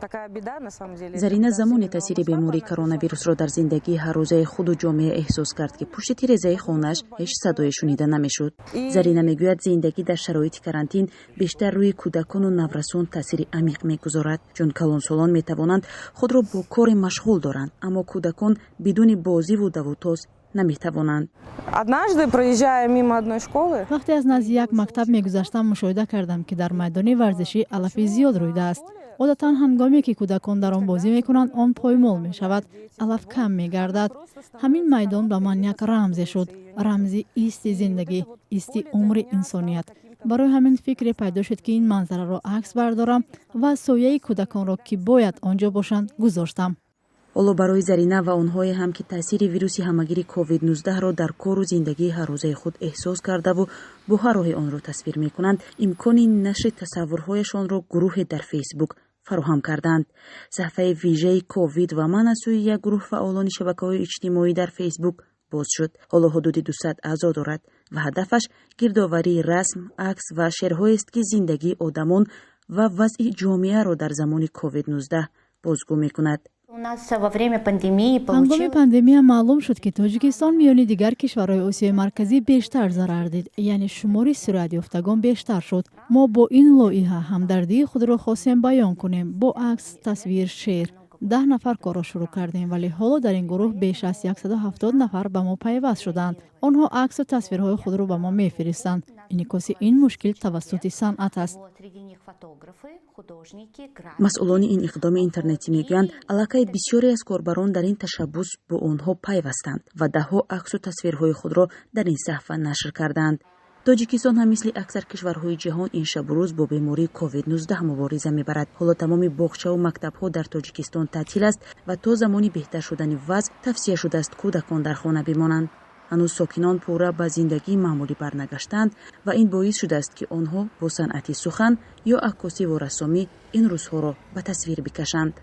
Такая беда, на самом деле. Зарина замоне таъсири бемории коронавирусро дар зиндагии ҳаррӯзаи худу ҷомеа эҳсос кард, ки пушти тирезаи хонааш ҳеҷ садое шунида намешуд. Зарина мегӯяд, зиндагӣ дар шароити карантин бештар рӯи кӯдакону наврасон таъсири амиқ мегузорад, чун калонсолон метавонанд худро бо коре машғул доранд, аммо кӯдакон бидуни бозиву давутоз наметавонанд. Однажды, проезжая мимо одной школы, Вақте аз назди як мактаб мегузаштам, мушоҳида кардам, ки дар майдони варзишӣ алафи зиёд рӯидааст. Одатан ҳангоме ки кӯдакон дар он бозӣ мекунанд, он поймол мешавад, алаф кам мегардад. Ҳамин майдон ба ман як рамзе шуд, рамзи исти зиндагӣ, исти умри инсоният. Барои ҳамин фикре пайдо шуд, ки ин манзараро акс бардорам ва сояи кӯдаконро, ки бояд он ҷо бошанд, гузоштам. Ҳоло барои Зарина ва онҳое ҳам, ки таъсири вируси ҳамагири COVID-19-ро дар кору зиндагии ҳаррӯзаи худ эҳсос кардаву бо ҳар роҳе онро тасвир мекунанд, имкони нашри тасаввурҳояшонро гурӯҳе дар Фейсбук фароҳам карданд. Саҳфаи вижаи «Ковид ва ман» аз сӯи як гурӯҳ фаъолони шабакаҳои иҷтимоӣ дар Фейсбук боз шуд. Ҳоло ҳудуди 200 аъзо дорад ва ҳадафаш гирдоварии расм, акс ва шеърҳоест, ки зиндагии одамон ва вазъи ҷомеаро дар замони COVID-19 бозгӯ мекунад. У нас во время пандемии Ҳангоми получил пандемия маълум шуд, ки Тоҷикистон миёни дигар кишварҳои Осиёи Марказӣ бештар зарар дид, яъне шумори сироятёфтагон бештар шуд. Мо бо ин лоиҳа ҳамдардии худро хостем баён кунем бо акс, тасвир, шеър. 10 нафар корро шурӯъ кардем, вале ҳоло дар ин гурӯҳ беш аз 170 нафар ба мо пайваст шуданд. Онҳо аксу тасвирҳои худро ба мо мефиристанд. Инъикоси ин мушкил тавассути санъат аст. Среди них фотографы, художники, Масъулони ин иқдоми интернетӣ мегӯянд, аллакай бисёре аз корбарон дар ин ташаббус бо онҳо пайвастанд ва даҳҳо аксу тасвирҳои худро дар ин саҳфа нашр карданд. Тоҷикистон ҳам мисли аксар кишварҳои ҷаҳон ин шабу рӯз бо бемории COVID-19 мубориза мебарад. Ҳоло тамоми боғчаву мактабҳо дар Тоҷикистон таътил аст ва то замони беҳтар шудани вазъ тавсия шудааст, кӯдакон дар хона бимонанд. Ҳанӯз сокинон пурра ба зиндагии маъмулӣ барнагаштаанд ва ин боис шудааст, ки онҳо бо санъати сухан ё аккосиву рассомӣ ин рӯзҳоро ба тасвир бикашанд.